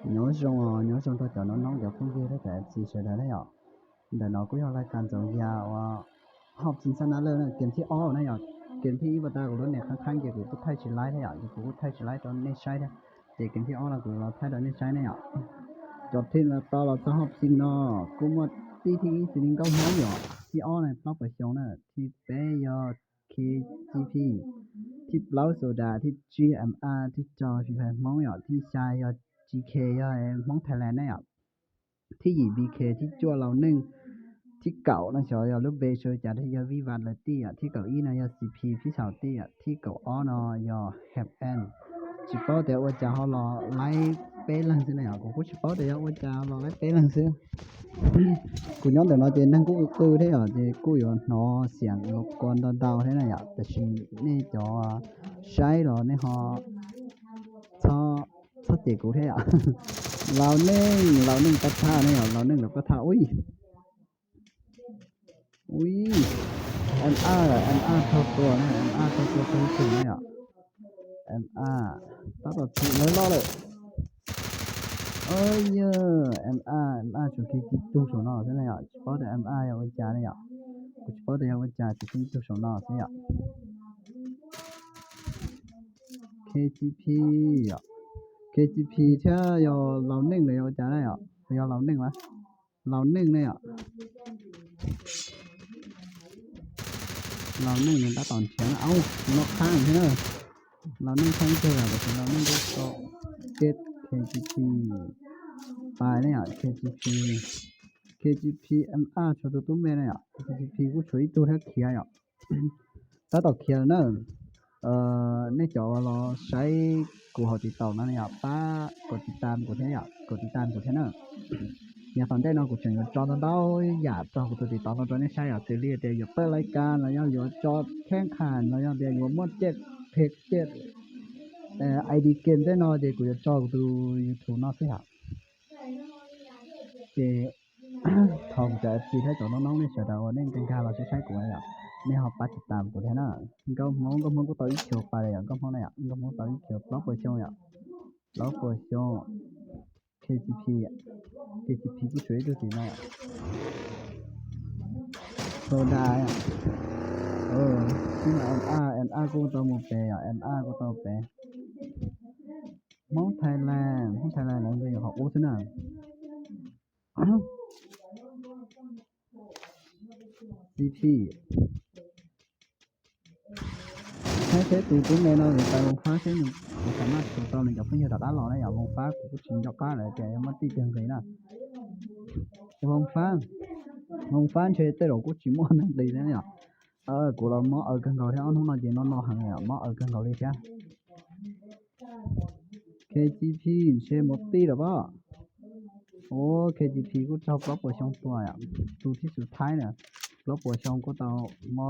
Nyob zoo, nyob zoo ដល់ ចៅ น้องៗ ចៅ ភូមិ ជា តែ FC ជាដើម ណា យ៉ោ. ដដែល ណោះ គូ យក រ៉ាយការណ៍ ចូល យ៉ា អោ ហប់ ស៊ីន សាណា លើ ណា ហ្គេម ទី អោ ណា យ៉ោ. ហ្គេម ទី អ៊ី បើ តា គូ រត់ អ្នក ខាងៗ ជា គូ ថៃ ជា ឡាយ ណា យ៉ោ. ជា គូ ថៃ ជា ឡាយ ដល់ អ្នក ឆៃ ណា ជា ហ្គេម ទី អោ ណា គូ រត់ ថៃ ដល់ អ្នក ឆៃ ណា យ៉ោ. ចប់ ធីម ដល់ ត ឡោ សហប់ ស៊ីន ណោះ គូ មក ទី ទី អ៊ី ស៊ី នឹង កោ ហោ យ៉ោ. ទី អោ ណា ប្លុក ប្រ ឆោ ណា ទី ពីរ យក KGP, ទី បី សូដា, ទី ពីរ MR, ទី ច ហ្វី ហ្វៃ ម៉ោង យ៉ោ. ទី សាម យក GK, យក ម៉ោង ថៃ ឡែន ណា យ៉ោ. ទី ពីរ BK, ទី ច ឡៅ នឹង, ទី កៅ ណា ច យក លុប បេ សូ ចា ទី យក វិវ៉ាត់ លើ ទី យ៉ោ. ទី កៅ អ៊ី ណា យក CP, ទី សៅ ទី យ៉ោ. ទី កៅ អ ណា យក ហេប អែន. ជី ប៉ោ តែ អ៊ូ ចា ហៅ ឡោ ឡាយ ប៉ែ ឡឹង ស៊ី ណា យ៉ោ. គូ គូ ជី ប៉ោ តែ យក អ៊ូ ចា ឡោ ឡាយ ប៉ែ ឡឹង ស៊ី. គូ ញ៉ោ តែ ណោះ ចេ នឹង គូ គឺ ទេ យ៉ោ. ចេ គូ យ ណោ សៀង រບ ក ដ ដៅ ទេ ណា យ៉ោ. តែ ស៊ី នេះ ច ឆៃ ឡោ នេះ ហោ ឆ ឆ ចេ គូ ទេ យ៉ោ. ឡៅ នឹង, ឡៅ នឹង ប៉ា ថា ណា យ៉ោ. ឡៅ នឹង ឡៅ ប៉ា ថា. អ៊ុយ អ៊ុຍ MR, MR ເຂົ້າຕົວ MR ເຂົ້າຕົວ ເຂົ້າຕົວ ເຂົ້າຕົວ MR ຕາ ຕອດ ເລີຍ ເລີຍ ເລີຍ. ເອີຍ MR, MR ໂຊ ເຄ ຈີ ຕູ້ ໂຊ ເນາະ ຊັ້ນ ຍະ. ສະເພາະ ແຕ່ MR ຍາວ ອາຈານ ຍະ. ສະເພາະ ແຕ່ ຍາວ ອາຈານ ໂຊ ເຄ ຈີ ຕູ້ ໂຊ ເນາະ ຊັ້ນ ຍະ. KGP, KGP ແທ້ ຍາວ ລາວ ໜຶ່ງ ເລີຍ ອາຈານ ຍະ. ຍາວ ລາວ ໜຶ່ງ ວະ. ລາວ ໜຶ່ງ ເລີຍ ອະ. ລາວ ໜຶ່ງ ເລີຍ ຕາ ຕອນ ທຽງ ເອົາ ນອກ ຄ້າງ ເດີ. ລາວ ໜຶ່ງ ຄ້າງ ເດີ ແຕ່ ລາວ ໜຶ່ງ ກໍ ເຈັດ KGP ປາຍ ເລີຍ ອະ. KGP, KGP MR ໂຊ ຕູ ຕູ ແມ່ນ ເລີຍ ອະ. KGP ກູ ໂຊ ອີ ຕູ ແທ້ ຄຽ ອະ. ຕາ ຕອນ ຄຽ ເນີ. ເອີ ໃນ ຈອ ລາວ ໃຊ້ ກູ ເຮົາ ຕິດຕໍ່ ນັ້ນ ຍະ. ປ້າ ກົດ ຕິດຕາມ ກູ ແທ້ ຍະ. ກົດ ຕິດຕາມ ກູ ແທ້ ເນີ. ຍາ ຕອນ ແຕ່ ເນາະ ກູ ຈະ ຢາກ ຈອ ຕອນ ເດົ້າ ຢາກ ຈອ ກູ ຕິດຕໍ່ ຕອນ ເນາະ ໃຊ້ ອາ ເຕເລຍ ແຕ່ ຢາກ ເປີດ ລາຍການ ລະ ຢາກ ຢາກ ຈອ ແຂ່ງຂັນ ລະ ຢາກ ຢາກ ໝວດ ເຈັດ ເພັກ ເຈັດ ເອີ ໄອດີ ເກມ ແທ້ ເນາະ. ແຕ່ ກູ ຢາກ ຈອ ກູ ຢູທູບ ເນາະ ຊິ ຫາ ເຈ ທອງຈາກ ເອັຟຊີ ແທ້ ຈອ ນ້ອງໆ ນີ້ ສະດາວ ເນັ້ນ ກັນກາ ລາວ ໃຊ້ ໃຊ້ ກູ ໄວ້ ອະ. ແນວ ເຮົາ ປະຕິດຕາມ ກູ ແທ້ ນະ. ກໍ ໂມງ ກໍ ໂມງ ກູ ຕໍ່ ອີ ຂຽວ ໄປ ອະ. ກໍ ໂມງ ນະ ອະ. ກໍ ໂມງ ຕໍ່ ອີ ຂຽວ ບລັອກ ໂປ ຊຽວ ອະ. ບລັອກ ໂປ ຊຽວ KGP ອະ. KGP ກູ ຊ່ວຍ ດູ ຊິ ນະ ໂຊດາ ອະ. ເອີ ຊິມາ MR, MR ກູ ຕໍ່ ໂມ ເປ ອະ. MR ກູ ຕໍ່ ເປ ໂມ ໄທແລນ ໂມ ໄທແລນ ແລ້ວ ເຮົາ ໂອ້ ຊະນະ. CP ໃຫ້ເຊຕູ ຕູ ແມ່ນ ເນາະ. ໄປ ວົງຟ້າ ເຊ ໜຶ່ງ ສາມາດ ຕູ ຕໍ່ ໜຶ່ງ ກັບ ເພິ່ນ ຢູ່ ດອກ ອາ ລໍ ໄດ້ ຢາກ ວົງຟ້າ ກູ ກູ ຊິ ຢອກ ກາ ແລ້ວ ແຕ່ ຍັງ ມາ ຕີ ເຖິງ ເລີຍ ນະ. ວົງຟ້າ ວົງຟ້າ ເຊ ເຕ ໂລ ກູ ຊິ ມົ້ວ ໜຶ່ງ ຕີ ແລ້ວ ເນາະ. ເອີ ກູ ລາວ ມົ້ວ ເອີ ກັນ ເຂົາ ແທ້ ເອົາ ໜູ ເນາະ ເຈ ເນາະ ເນາະ ຫັ້ນ ແລ້ວ ມົ້ວ ເອີ ກັນ ເຂົາ ເລີຍ ເຊ. KGP ເຊ ໝົດ ຕີ ແລ້ວ ບໍ່? ໂອ້ KGP ກູ ເຈົ້າ ບລັອກ ໂປ ຊຽວ ຕົວ ອະ. ຕູ ທີ ສຸດທ້າຍ ນະ ບລັອກ ໂປ ຊຽວ ກູ ເຈົ້າ ມໍ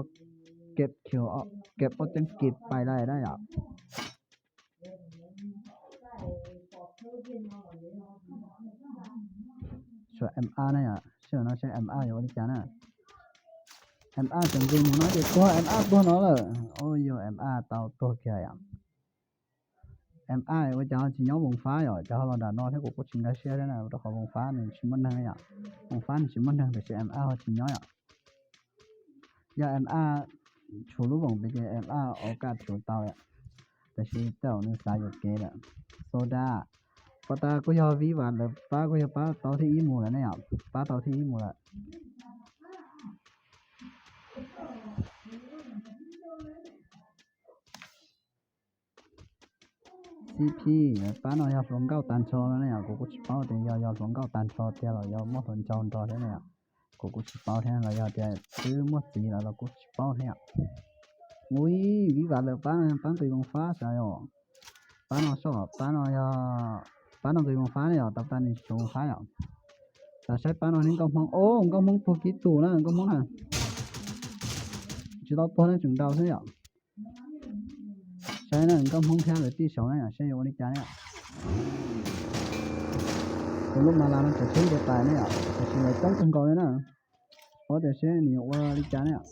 ເກັບ ຂຽວ ເອົາ ເກັບ ເອົາ ຈັ່ງ ເກັບ ໄປ ໄດ້ ໄດ້ ອະ. ຊ່ວຍ MR ນະ ຊ່ວຍ ເນາະ ຊ່ວຍ MR ຢູ່ ອາຈານ ນະ. MR ຈັ່ງ ເປັນ ຫົວໜ້າ ເຈັດ ຕົວ MR ຕົວ ເນາະ ເລີຍ. ໂອ້ຍ MR ເຕົາ ຕົວ ແກ່ ອະ. ແອມອາ ວ່າເຈົ້າຊິຍ້ອງວົງຟ້າເນາະ ເຈົ້າລອງດ່ານອນໃຫ້ກູກົດຊິງກາເຊຍໄດ້ນະ ເຈົ້າຂອງວົງຟ້ານີ້ຊິໝົດແຮງເນາະ ວົງຟ້ານີ້ຊິໝົດແຮງ ແຕ່ຊິແອມອາຊິຍ້ອງເນາະ ຢ່າແອມອາ ຊູລູກວົງໄປເຈແອມອາ ໂອກາດຊູເຕົາແຫຼະ ແຕ່ຊິເຕົາໜຶ່ງສາຍຢູ່ເກດແຫຼະ ໂຊດາ ປາຕາກູຢອມວີຫວານແລ້ວ ປາກູຢອມປາເຕົາທີ່ອີ່ໝູແລ້ວເນາະ ປາເຕົາທີ່ອີ່ໝູແລ້ວ. ຊີພີ ປານ້ອຍຍອດລົງເກົ້າຕັນຊໍແລ້ວເນາະ ກູກູຊິເປົາແຕ່ຍອດລົງເກົ້າຕັນຊໍແຕ່ລະຍອດໝົດຫົນຈອນຕໍ່ແລ້ວເນາະ ກູກູຊິເປົາແທ້ລະຍອດແຕ່ຊື້ໝົດສີລະ ລະກູຊິເປົາແທ້. ອຸ້ຍ ວິຫວາດເລີຍ ປາ ປາຕຸຍບັງຟ້າຊາຍອ ປານ້ອຍຊອ ປານ້ອຍ ປານ້ອຍຕຸຍບັງຟ້າເນາະ ຕັບຕັນນີ້ຊົງຟ້າເນາະ ຕາໃຊ້ປານ້ອຍນີ້ກໍມອງ ໂອ້ ກໍມອງໂປກິຕູນະ ກໍມອງນະ ຊິເອົາໂປນັ້ນຈຶ່ງເດົາຊະເນາະ. ໃຊ່ນະ ກໍຫ້ອງແທ້ເລີຍ ຕີສອງນະ ໃຊ່ຢູ່ບໍລິການເນາະ ເປັນລູກມາລານະ ຈະເຖິງຈະຕາຍເນາະ ແຕ່ຊິໄດ້ຕ້ອງເຖິງກ່ອນເນາະ ເພາະແຕ່ເຊນີ້ວ່າບໍລິການເນາະ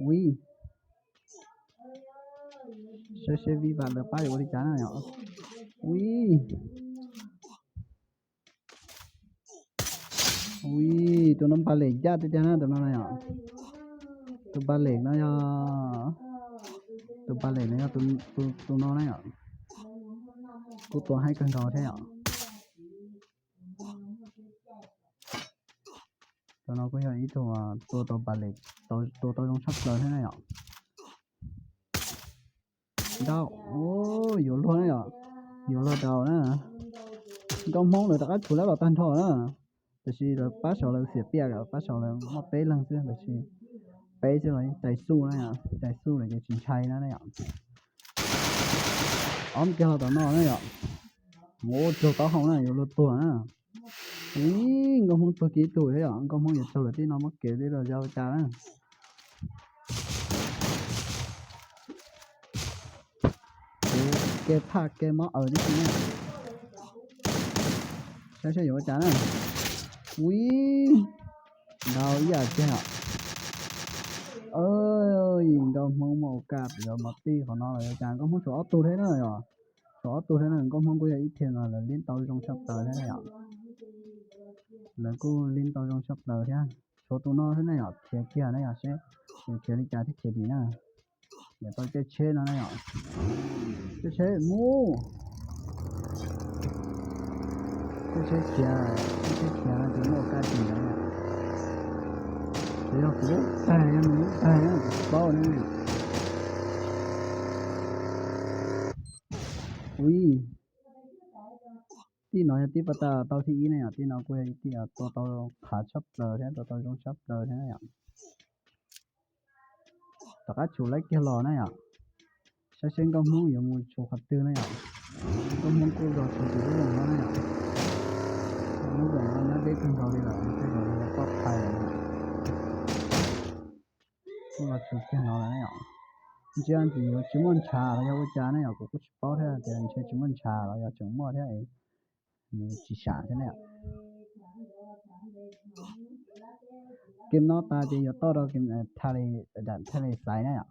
ວິ ເຊ ເຊວິບາດເລີຍ ປ້າຢູ່ບໍລິການເນາະ. Ui. Ui, ໂຕນັ້ນບາເລັກຍາກແທ້ໆນະ ໂຕນັ້ນນະ. ໂຕບາເລັກນະ ໂຕບາເລັກນະ ໂຕ ໂຕ ໂຕນ້ອງນະ. ກູຕົວໃຫ້ກັນເຂົາແທ້. ໂຕນ້ອງກູຢາກອີໂຕ ໂຕ ໂຕບາເລັກ ໂຕ ໂຕ ໂຕຕ້ອງຊອບເລີຍແທ້ນະ. ດາວ ໂອ້ຍ ໂຍນລົວນນະ ໂຍນລະດາວນະ. ເກົ້າໂມງເລີຍ ຕາກາດຖືແລ້ວລະຕັນທໍ່ນະ. ແຕ່ຊິລະປາຊອລະເສຍປຽບ ປາຊອລະມາເປເລື່ອງຊື່ ແຕ່ຊິເປຊື່ລະໃຈສູ້ນະ ໃຈສູ້ລະຈະຊິນໄຊນະ. ອ້ອມແກ້ວຕານອນນະ. ໂອ້ ໂຈຕາເຮົານະ ໂຍນລົວນຕົວນະ. ອີ ເກົ້າໂມງຕົວກີໂຕເດ ເກົ້າໂມງຢູ່ໂຕລະຕິນອນມາເກເດລະຍາວຈານະ. ເກພາກເກໝໍເອີນີ້ຊິແມ່ນ ໃຊ່ໆ ຢູ່ອາຈານນະ. ອຸ້ຍ ດາວອີ່ຫຍັງແທ້. ເອີຍ ເກົ້າໂມງໝໍກາດ ດຽວມາຕີເຂົານອນເລີຍອາຈານ. ເກົ້າໂມງສອງເອົາຕູແທ້ນະ ສອງເອົາຕູແທ້ນະ. ເກົ້າໂມງກູຢາກອີເທັນວ່າລະຫຼິ້ນເຕົາຊົງຊັບເຕີແທ້ນະ ລະກູຫຼິ້ນເຕົາຊົງຊັບເຕີແທ້. ໂຊຕູນອກເທົ່ານັ້ນຫວະ ເຄຍເກຍນະຫວະ ເຊ ເຄຍລິຈາທີ່ເຄຍດີນະ. ດຽວຕ້ອງເຈເຊນະຫວະ ເຈເຊໝູ່ ເຈເຊເຄຍ ເຈເຊເຄຍນະ ຈະມີໂອກາດດີນະຫວະ. ດຽວກູແຕກຍັງແຕກເປົ້ານີ້ຫວະ. ອຸ້ຍ ຕີນ້ອຍ ຕີປະຕາເຕົ້າທີ່ອີ່ນະຫວະ ຕີນ້ອຍກູໃຫ້ຕີເອົາໂຕເຕົ້າຂາຊັບເລີແທ້ ໂຕເຕົ້າຊົງຊັບເລີແທ້ນະຫວະ. ຕາກາດຊູໄລ່ເກຍລໍນະຫວະ ຊາເຊນກໍຮູ້ຢູ່ໝູ່ຊູຄັດຕື່ນະຫວະ ກໍຮູ້ກູກໍຊູຕີບໍ່ລົງແລ້ວນະຫວະ. ຮູ້ແບບວ່າໜ້າເດັກເພິ່ນເຂົານີ້ລະ ເປັນແບບວ່າປອດໄພນະຫວະ ຮູ້ວ່າຊູເກຍລໍນະຫວະ. ເຈົ້າອັນຕີວ່າຊິມ່ວນຊາລະຢາກວ່າຈານະຫວະ ກູກໍຊິເປົ້າແທ້ ແຕ່ອັນເຊື່ອຊິມ່ວນຊາລະຢາກຈະມົວແທ້ ນີ້ຊິສາແທ້ແລ້ວ. ເກມນອກຕາຈະຢູ່ຕໍ່ດອກເກມ ເອີ ທະເລ ເອີ ທະເລຊາຍນະຫວະ.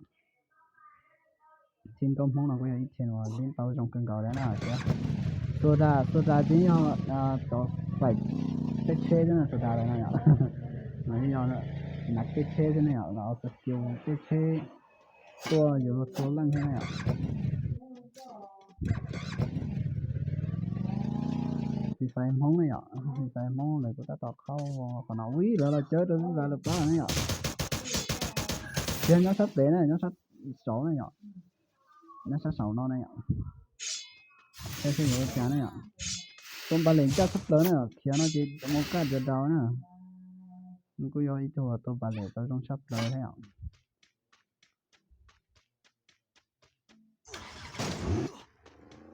ທີມກໍຮູ້ເນາະ ກໍຍັງອີກທີມວ່າຫຼິ້ນເຕົ້າຊົງຄືເກົ່າແລ້ວນະ. ໂຊດາ ໂຊດາຈິງເນາະ ເອີ ຕໍ່ໄຟເຕະເຊນະ ໂຊດາແລ້ວນະຫວະ. ອັນນີ້ເນາະ ນັກເຕະເຊນະຫວະ ເອົາສະກິວເຕະເຊ ຕົວຢູ່ລົດໂຊນຫຼັງໃຫ້ແລ້ວ. ສີໄຟມົງເລີຍຫວະ ສີໄຟມົງເລີຍ ກູຕາຕອກເຂົ້າຂະໜາດ. ອຸ້ຍ ແລ້ວລາວເຈີໂຕນີ້ລາວເປີນນີ້ຫວະ. ເດືອນຍອດຊັດເປັນນະ ຍອດຊັດສອງນະຫວະ ຍອດຊັດສອງນອນນະຫວະ. ໃຊ້ເສັ້ນໂອຈານະຫວະ. ຕົວບາເລນຈັບຊັດເລີນະຫວະ ຂຽວນະຈິໂມກາດຈະດາວນະ. ມັນກູຢອກອີໂຕ ຕົວບາເລນຕ້ອງຊັດເລີນແທ້ຫວະ.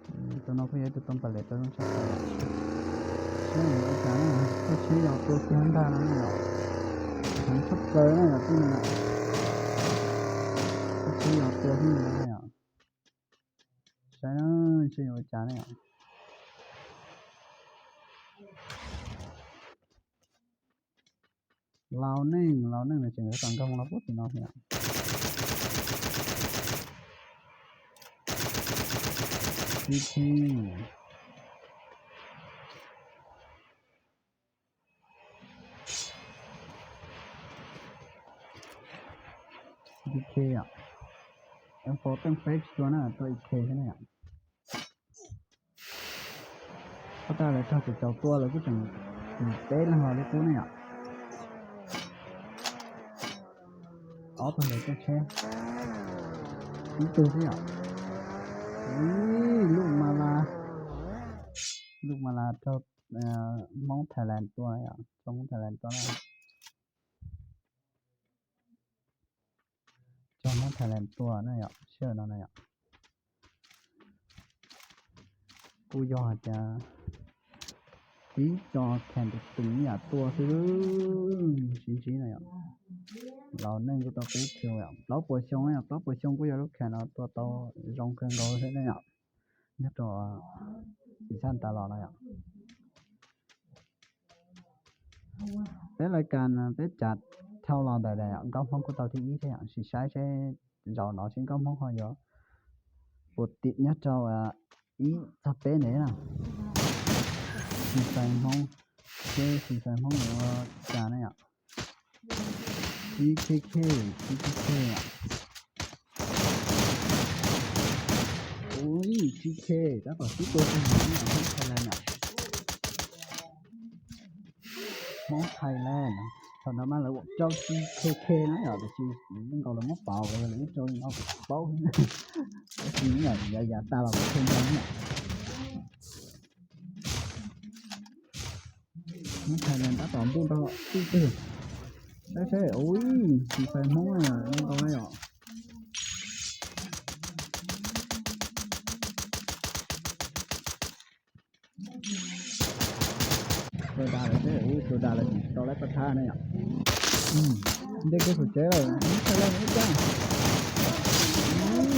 ອືມ ໂຕນອກພະຍາໂຕຕ້ອງປາເລັດ ໂຕຕ້ອງຊັບເຕີມ. ໃຊ່ອາຈານນະ ກໍໃຊ້ເອົາໂຕທີ່ມັນໄດ້ແລ້ວນະ ມັນຊັບເຕີມນະ ທີ່ນັ້ນນະ ກໍໃຊ້ເອົາໂຕທີ່ມັນໄດ້ນະ. ໃຊ່ນະ ໃຊ້ອາຈານນະ. ລາວໜຶ່ງ ລາວໜຶ່ງ ຈັ່ງໃດກໍຕ້ອງກັບຂອງລາວພຸ້ນພີ່ນ້ອງ. ດີເຄ ດີເຄອະ ເອັມໂຟຕັ້ງເຟກຕົວໜ້າ ຕົວອີເຄໃຊ່ໄໝອະ? ເພາະຕາຍແລ້ວເຈົ້າຊິເຈົ້າຕົວແລ້ວກູຈັ່ງເປັນເລີຍເຮົາເລີຍກູນີ້ອະ. ອໍ ເພິ່ນເລີຍແກ້ແຄ້ນນີ້ຕື່ມຊິອະ. ນີ້ລູກມາລາ ລູກມາລາເຈົ້າ ເອີ ມົ້ງໄທແລນຕົວນີ້ອະ ຊົງໄທແລນຕົວນີ້ອະ. ຈອມໄທແລນຕົວນະຫວະ ເຊີນເນາະນະຫວະ. ກູຢອກຈະຕີຈໍແຂນຕຶງໆ ຍາຕົວຊື່ຊິນຊີນະຫວະ. ລາວໜຶ່ງກູຕໍ່ເປັນຄິວຫວະ ລາວປົວຊົງນະຫວະ ລາວປົວຊົງ ກູຢອກລູກແຂນເອົາຕົວຕໍ່ຊົງເຄິ່ງໂດເຮັດນະຫວະ. ຍາຕົວສີສັນຕະຫຼອດນະຫວະ. ເປັນລາຍການ ເປັນຈັດເທົ່າລາວໃດໆ ກໍຮອງກູເຕົາທີ່ອີແທ້ ຊິໃຊ້ໃຊ້ເຈົ້າເນາະ ຊິກໍຮອງເຮົາຢູ່ ປົດຕິຍະເຈົ້າ ອາ ອີສະເປນເດນະ ສີໄຟຫ້ອງ ເຈ ສີໄຟຫ້ອງ ຫຼືວ່າຈານະ ຊີເຄເຄ ຊີເຄເຄ ໂອ້ຍ ຊີເຄ ແລ້ວກໍຊີໂກ ຊີເຄ ນະ ໄທແລນນະ ມອງໄທແລນ ເຂົານຳມາແລ້ວ ເຈົ້າຊີເຄເຄນະ ເຈົ້າຊີ ມັນກໍລະມາເປົາເລີຍ ເຈົ້າເອົາເປົາ ຊີນະ ຢ່າ ຢ່າຕາລະເພງນະ ມອງໄທແລນ ຕາຕອມບຸນຕະຫຼອດ ຕື້ ແທ້ໆ ໂອ້ຍ ສີໄຟມ່ວງນະ ມັນກໍໄດ້ເນາະ. ໂຊດາເດີ ໂອ້ ໂຊດາເລີຍ ຕໍ່ໄລ່ປະທານເນາະ ອືມ ເດັກກໍສົນໃຈແລ້ວ ນີ້ແຫຼະ ນີ້ຈ້າ ອືມ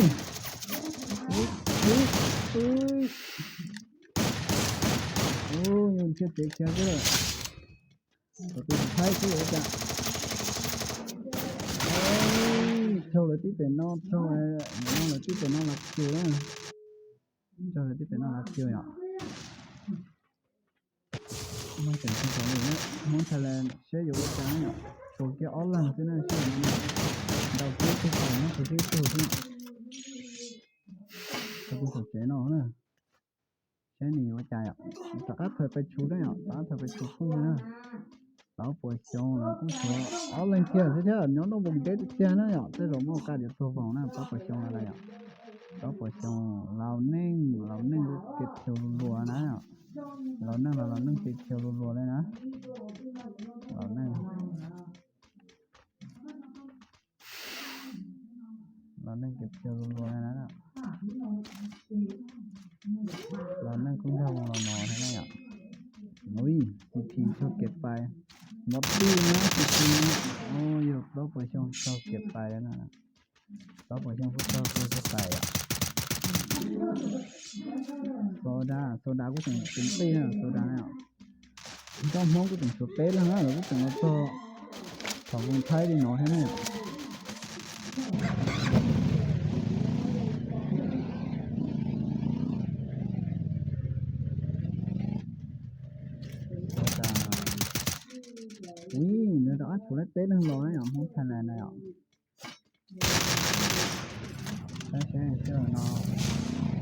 ອຸ້ຍ ອຸ້ຍ ອຸ້ຍ ໂອ້ຍ ມັນເຈັບເຈັບແຂນເດີ ປະຕູສຸດທ້າຍຄືອາຈານ ໂອ້ຍ ໂຊເລີຍຕິເປັນນ້ອງ ໂຊເລີຍ ນ້ອງເລີຍຕິເປັນນ້ອງລັກຄິວນະ. ເຈົ້າໜ້າທີ່ເປັນໜ້າລັກຄິວເນາະ ມັນເປັນຄົນສອນຢູ່ເນາະ ເມືອງໄທແລນ ເຊໂຍ ອາຈານເນາະ ໂຕກຽວອອນລາຍ ຊື່ນະ ຊື່ນະ ດາວເກມ ຄືກັນເນາະ ຄືທີ່ສຸດເນາະ ເຂົາເປັນຄົນເຊໂນເນາະ ເຊໂຍ ອາຈານ ສາມາດເຂົ້າໄປຊູໄດ້ເນາະ ສາມາດເຂົ້າໄປຊູພຸ້ນໄດ້ເນາະ. ເປົາປວຍຊົງ ເອົາເລັງເຄຍແທ້ໆ ຍ້ອນວ່າບໍ່ເດັດເຄຍນະ ແຕ່ລາວມີໂອກາດດຽວໂຕຂອງນະ ເປົາປວຍຊົງລະ ເປົາປວຍຊົງ ລາວເນັ່ງ ລາວເນັ່ງເກັບເຄວລັວໆນະ ລາວເນັ່ງ ລາວເນັ່ງເກັບເຄວລັວໆເລີຍນະ ລາວເນັ່ງ ລາວເນັ່ງເກັບເຄວລັວໆນະ ລາວເນັ່ງຄຸ້ມຄ່າຂອງລາວໜໍແທ້ນະ ໂອ້ຍ ຊີພີເຂົາເກັບໄປ ໝົດດີນະ ຊີພີນະ ໂອ້ຍ ເປົາປວຍຊົງເຂົາເກັບໄປແລ້ວນະ ເປົາປວຍຊົງເຂົາເກັບໄປ ໂຊດາ ໂຊດາ ກູເປັນເປັນຕີນະ ໂຊດານະ. ເຈົ້າຫ້ອງກໍເປັນສະເປດແລ້ວນະ ແລ້ວກໍເປັນວ່າພໍ ພໍວົງໄທດີເນາະ ແທ້ແນ່ ອຸ້ຍ ເດີດອາດຜູ້ໄດ້ເປັນໜຶ່ງຮ້ອຍອະ ຫ້ອງໄທແລນໄດ້ອະ. ໃຊ່ໆ ເຊື່ອເນາະ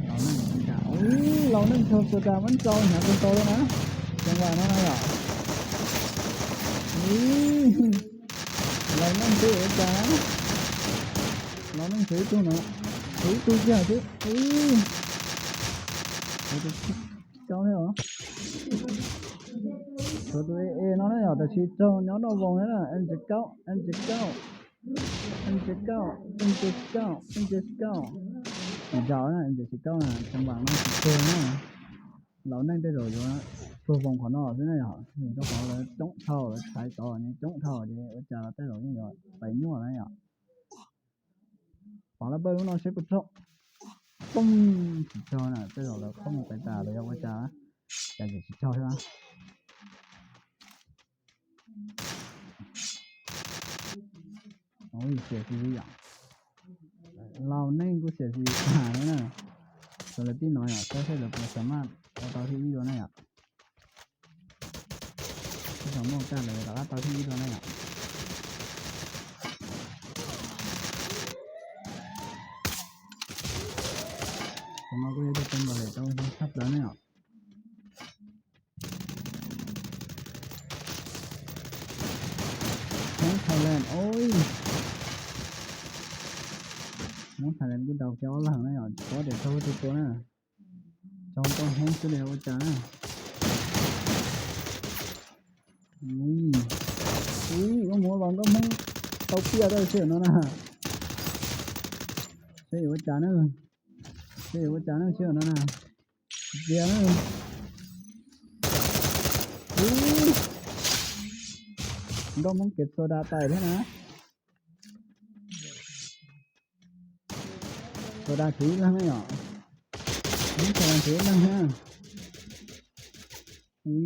ລາວໜຶ່ງໂຊດາ ໂອ້ຍ ລາວໜຶ່ງໂຊດາ ມັນເຈົ້າຫາຄົນໂຕແລ້ວນະ ຈັງຫວະນັ້ນນະ ໂອ້ຍ ລາວໜຶ່ງໂຊດາ ລາວໜຶ່ງໂຊດານະ ໂອ້ຍ ໂຕເຈົ້າ ໂອ້ຍ ໂຕເຈົ້າແລ້ວ ໂຕເອເອເນາະ ແຕ່ຊິເຈົ້າຍ້ອນວ່າວົງນັ້ນນະ ເອັມເຈັດເກົ້າ ເອັມເຈັດເກົ້າ ເອັມເຈັດເກົ້າ ເອັມເຈັດເກົ້າ ເອັມເຈັດເກົ້າ ເຈົ້ານະ ເອັມເຈັດເກົ້ານະ ຈັງຫວະນັ້ນຊິເຈີນະ ລາວນັ້ນໄດ້ໂດດຢູ່ນະ ໂຊວົງຂອງນອກຊິນະ ເຈົ້າຂອງລະຈົງເທົ່າລະຂາຍຕໍ່ນີ້ ຈົງເທົ່ານີ້ ໂອຈາລະແຕ່ລາວຍັງໄປຍົວະນະ ປາລະເບີດນ້ອງເຊປະໂຊ ປຶ້ມ ເຈົ້ານະ ແຕ່ລາວຄົງໄປຕາເລີຍ ໂອຈາ ຈະຊິເຈົ້າໃຊ່ມະ. ໂອ້ຍ ເສຍຊີວິດອະ ລາວເນັ່ງກູເສຍຊີວິດຫາຍແລ້ວນະ ໂຊລະຕິນ້ອຍອະ ເຈົ້າໃຊ້ແບບບໍ່ສາມາດເອົາເຕົາທີ່ຢູ່ໄດ້ອະ ສອງໝໍການເລີຍ ແລ້ວກໍເຕົາທີ່ຢູ່ໄດ້ອະ ຂອງເຮົາກໍເຮັດເປັນບາເລໂຕທັບແລ້ວເນາະ. ຂອງໄທແລນ ໂອ້ຍ ຂອງໄທແລນ ກູເດົາແກວຫຼັງນະ ເພາະເດໂຊທຸກຕົວນະ ຈອມຕ້ອງແຮງສຸດແລ້ວອາຈານນະ ອຸ້ຍ ອຸ້ຍ ໂອ້ໂຫ ລອງກໍມັນເຕົາເປຍໄດ້ເຊື່ອນະ ເຊື່ອອາຈານນະ ເຊື່ອອາຈານນະ ເຊື່ອນະ ເດຍນະ ອຸ້ຍ ດອມມັນເກັບໂຊດາຕາຍແທ້ນະ ໂຊດາຖືກແລ້ວເນາະ ມັນໂຊດາຖືກແລ້ວຮະ ອຸ້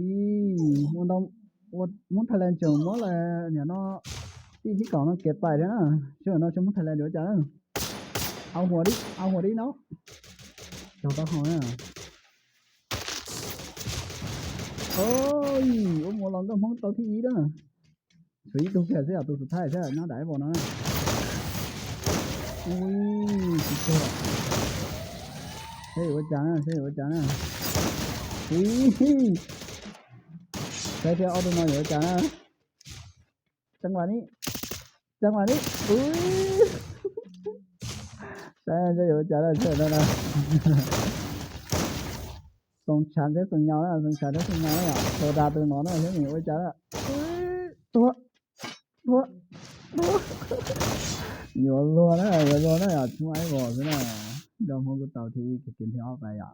ຍ ມັນຕ້ອງ ໝົດ ໝົດໄທແລນເຈີໝົດແລ້ວເນາະ ທີ່ ທີ່ເກົ່າເນາະ ເກັບໄປແທ້ນະ ເຊື່ອເນາະ ເຊື່ອໝົດໄທແລນເດີອາຈານເນາະ ເອົາຫົວດິ ເອົາຫົວດິເນາະ. ເຈົ້າຕາເຮົານະ. ໂອ້ຍ ໂອ້ ໝໍລອງກໍຫ້ອງເຕົາທີ່ອີກນະ. ສວຍ ຕົວແຂນເສຍ ຕົວສຸດທ້າຍເສຍ ແນວໃດບໍ່ນະ? ໂອ້ຍ ສຸດຍອດ. ເຮີ້ຍ ໂອຈານະ ເຮີ້ຍ ໂອຈານະ. ອຸ້ຍ ໃສ່ເທື່ອ ເອົາຕົວນ້ອຍ ໂອຈານະ. ຈັງຫວະນີ້ ຈັງຫວະນີ້ ອຸ້ຍ ໃສ່ ໃສ່ ໂອຈານະ ໃສ່ແລ້ວນະ. ສົ່ງຊານໄດ້ສົ່ງຍາວແລ້ວ ສົ່ງຊານໄດ້ສົ່ງຍາວແລ້ວ ໂຊດາຕົວໜອນແລ້ວ ເຮັດນີ້ ໂອຈານະ. ເອີ ຕົວ ຕົວ ຕົວ ຢູ່ລົວນະ ຢູ່ລົວນະ ຊ່ວຍບໍ່ຊະນະ. ດອມຫົວກູເຕົາທີ່ກິນທີ່ອອກໄປອະ.